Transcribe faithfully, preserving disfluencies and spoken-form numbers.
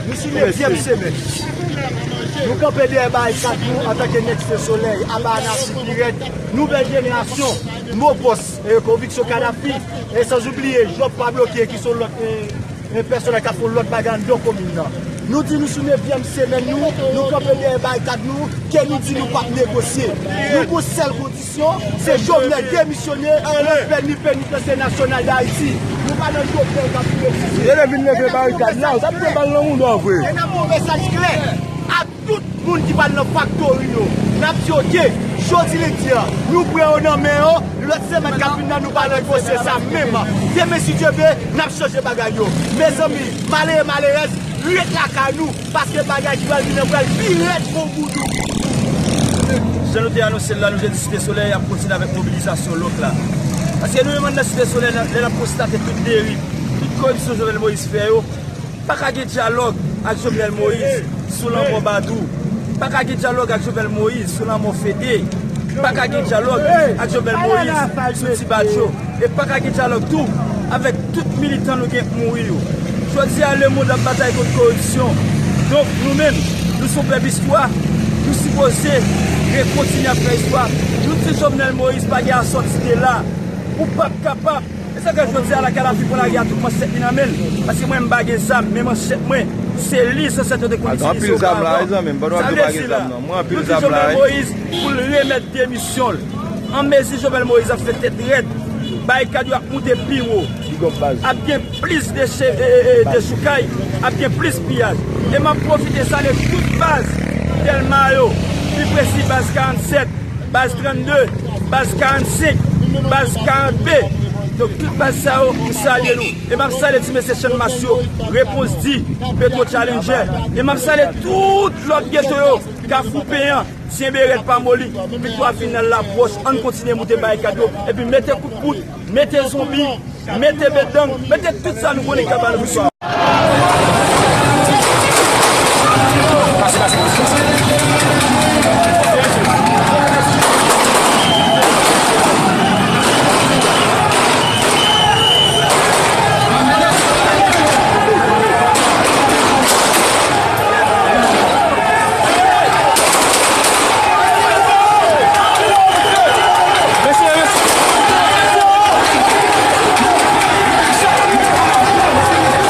Nou sou nevyèm semèn. Nou kanpe dèyè barikad nou antanke nèg Site Solèy, aba anarchi pi rèd, nouvèl jenerasyon, mo pòs, e, konviksyon Kadafi, e sanzoubliye Job pa bloke ki se yon lòt, e, e, pèsonaj k ap fè yon lòt bagay anndan komin nan. Nou di nou sou nevyèm semèn nou, nou kanpe dèyè barikad nou, ke nou di nou p ap negosye. Nou gon sèl kondisyon, se Jovenel demisyone, anlè pèn li penitansye nasyonal Dayiti. Nou pa nan Jovenel k ap vin egzije. E lè vin leve barikad la, ou t ap pran bal nan mouda w vre. E n ap voye mesaj klè a tout moun ki pa nan faktori yo. N ap di, oke, jodi lendi an, nou pran yo nan men yo, lòt semèn k ap vin nan, nou pa negosye sa menm. Demen, si Dye vle, n ap chanje bagay yo. Mezanmi, malere, malerèz, ret lakay nou, paske bagay ki pral vin an pral pi rèd kou boudou. Jan nou te anonse l la, nou jodi Site Solèy ap kontinye avèk mobilizasyon lòk la. Paske nou menm anndan Site Solèy, lè n ap konstate tout deriv, tout koripsyon Jovenel Moïse fè yo, pa ka gen dyalòg ak Jovenel Moïse sou lanmò Badou. Pa ka gen dyalòg ak Jovenel Moïse sou lanmò Fede. Pa ka gen dyalòg ak Jovenel Moïse sou Ti Badjo. E pa ka gen dyalòg tou avèk tout militan nou gen k mouri yo. Jodi a, lemonn ap batay kont koripsyon. Donk, nou menm, nou se yon pèp istwa, nou sipoze rekontinye ap fè istwa. Nou di Jovenel Moïse pa gen asòti de la. Ou p ap kapab. E sa k fè jodi a la Kadafi pran lari a tout manchèt li nan men l. Paske mwen, m pa gen zam, men manchèt mwen, se li zansèt yo te konn itilize opavan. Sa vle di la, nou di Jovenel Moïse pou l remèt demisyon l. An mezi Jovenel Moïse ap fè tèt rèd, barikad yo ap moute pi wo. Ap gen plis deche-, e, e, e, dechoukay, ap gen plis piyaj. E m ap pwofite salye tout baz Dèlma yo, pi presi baz karannsèt, baz trannde, baz karannsenk, baz karant B. Donk, tout baz sa yo, m salye nou. E m ap salye ti mesye Channmas yo, Repons di, Petro Challenger. E m ap salye tout lòt geto yo, Kafou Penyan, Tyenbe rèd pa moli, viktwa final la pwòch, ann kontinye moute barikad yo, epi mete kout poud, mete zonbi, mete bedang, mete tout sa nou konnen k ap ba nou viktwa.